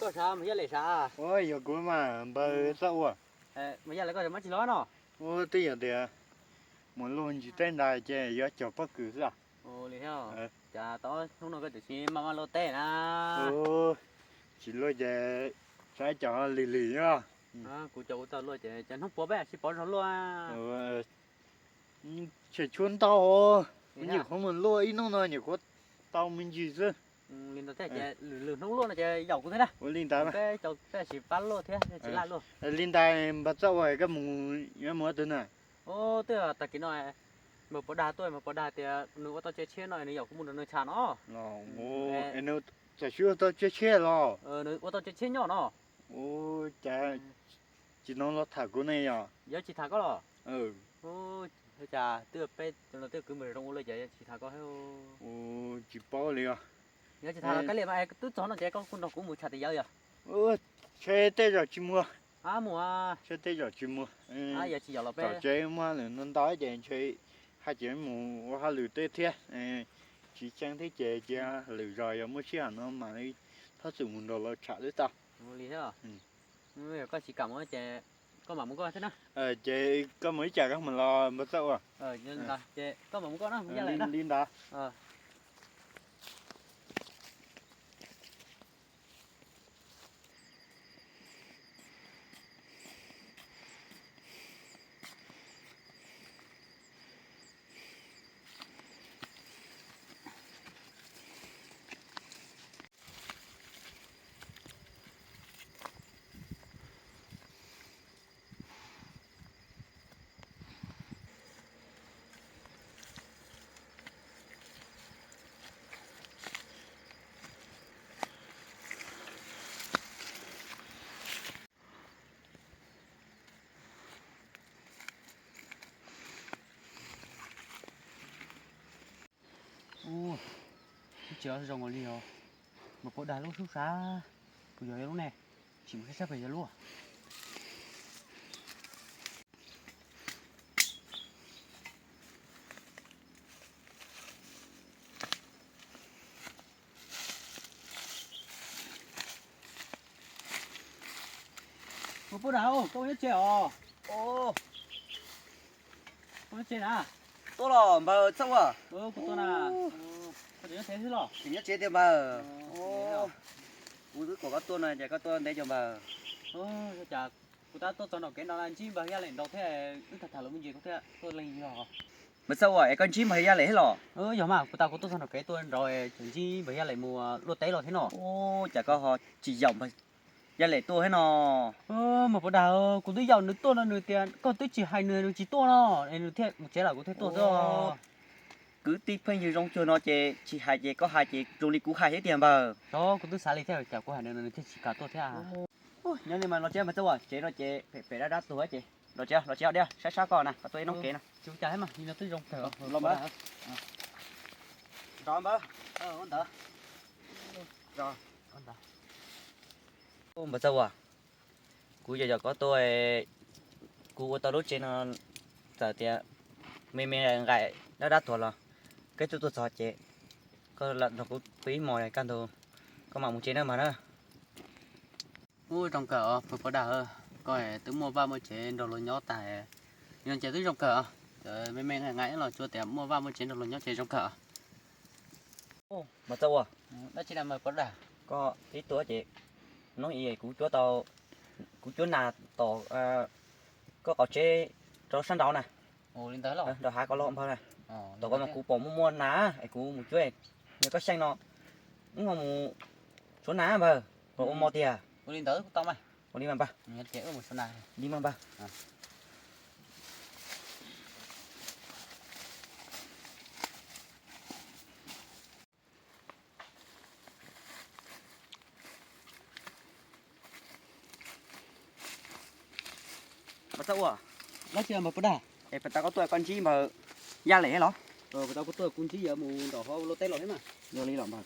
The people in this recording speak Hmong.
Koj sav mus yaj lem sav? Ua yog kuv mas npawg Txaj Ua. Mus yaj lem koj muab tsis los no? Ua twb yog tias mus luaj ntsis teb ntais ces yuav cog pob kws xwb. Li cas tau hnub no koj tseem siv maj maj luaj teb na? Tsis luaj ces saib cov lig lig os. Kuv cov kuv tau luaj ces cov hnub puav peb sib pauv zog luaj. Tshem tshuaj ntau, nyuam qhuav mus luaj ib hnub no nyuam qhuav tau me ntsis xwb. Li ntawd thiab ces lwm lwm hnub luaj no ces yaum kuv thiab na. Ua li ntawd, peb cov peb sib pab luaj thiab tsis laj luaj. Li ntawd npawg Txaj Ua, koj mus yuav mus ua twg na? Twb tag kis no npawg Pov Dag tuaj, npawg Pov Dag tias nws ua tau tsev tshiab no nws yaum kuv mus nrog nws tsham no. Nws txawm siv ua tau tsev tshiab los? Nws ua tau tsev tshiab nyob no. Ua cas tsis hnov los tham kuv ne yom? Yuav tsis tham koj los? Cas twb peb los twb kwv mus zoo ua luaj ces yuav tsis tham koj. Tsis paub li os. Yuav tsis tham los kav liam mas, twb txog no ces koj kuj nrog kuv mus tsham tias yawg yog. Ntshe tej zaum tsis mus. Mus, ntshe tej zaum tsis mus. Yog tsis yaum los peb tom tsev muaj hauj lwm ntau ntau ces ntshe hais tias mus ua hauj lwm teb thiab, tsis ceeb thiab ces cia lwm zaus yog muaj sij hawm no mam li thov txim mus nrog lawv tsham xwb tau. Li thiab. Yog koj tsis kam mus ces koj mam mus koj thiab na. Ces koj mus ib tsam koj mam los npawg Txaj Ua. Ces koj mam mus koj na, mus yaj lem na. Li ntawd. Ub, lub tsev zoo nkaus li os. Mas puas dag lub sub sab, puas yog yog lub ne? Tsis mus saib saib puas yog lub. Puas dag, koj nyob tsev os? Koj nyob tsev na? Tuaj los npawg Txaj Ua. Kuv tuaj na. Koj tseem nyob tsev xwb los? Tseem nyob tsev tiag npawg. Kuv twb kom koj tuaj no ces koj tuaj ntev cov npawg. Cas kuv tab tuaj txog nram kev no ntsib npawg Yaj Lem nraud thiab, wb tham tham lus me ntsis kuv thiaj tuaj leej yog. Npawg Txaj Ua, es koj ntsib npawg Yaj Lem thiab los? Yog mas, kuv tas kuv tuaj txog nram kev tuaj nraud es tseem ntsib npawg Yaj Lem mus luaj teb los thiab no. Ub, cas koj ho tsis yaum npawg Yaj Lem tuaj thiab no? Mas puas dag, kuv twb yaum nws tuaj no nws tias koj twb tsis hais nws nws tsis tuaj no, es nws thiaj mus tsev lawm kuv thiaj tuaj xwb. Kwv tij pheej yug zoo cuag no ces tsis hais ces koj hais ces zoo li kuv hais thiab tiag npawg. Xyov, kuv twb xav li thiab, cas kuv hais nws nws thiaj tsis kam tuaj thiab. Nyob li mas los tsev npawg Txaj Ua, tsev no ces phem phem dab dab tuag ces los tsev, los tsev diaj, sab sab koj na, koj tuaj ib hnub kev no. Tsis ua cas thiab mas, no twb zoo kawg. Los npawg. Nrog npawg. Ntawd. Npawg Txaj Ua, kuv yog yog koj tuaj, kuv ua tau lub tsev no txawm tias me me nqaim dab dab tuag los koj twb tuaj txog ces koj nrog kuv pw ib hmos kaj ntug koj mam mus tsev nawb mas na. Ub, zoo kawg os npawg Pov Dag, koj twb muaj vaj muaj tsev nrog luag nyob tag, no ces twb zoo kawg os. Me me nqaim nqaim los tsuas tias muaj vaj muaj tsev nrog luag nyob ces zoo kawg os. Mas Txaj Ua, dab tsi na mas Pov Dag? Koj tib tuaj ces hnub ib kuv cuab tau, kuv cuab nas tom koj qhov tsheb rau sab nraud na. Li ntawd los? Nraum hav koj los npawg na. Tom koj mas kuv pom muaj muaj nas es kuv mus cuab, yog koj xyeej no wb ho mus suav nas npawg, los ua mov tiag. Ua li ntawd kuj tau mas. Ua li mas npawg. Li mas npawg. Npawg Txaj Ua, dab tsi npawg Pov Dag? Es puas tas koj tuaj koj ntsib npawg Yaj Lem los? Puas tas kuv tuaj kuv ntsib yawg mus nram hov luaj teb los thiab mas. Yog li los npawg.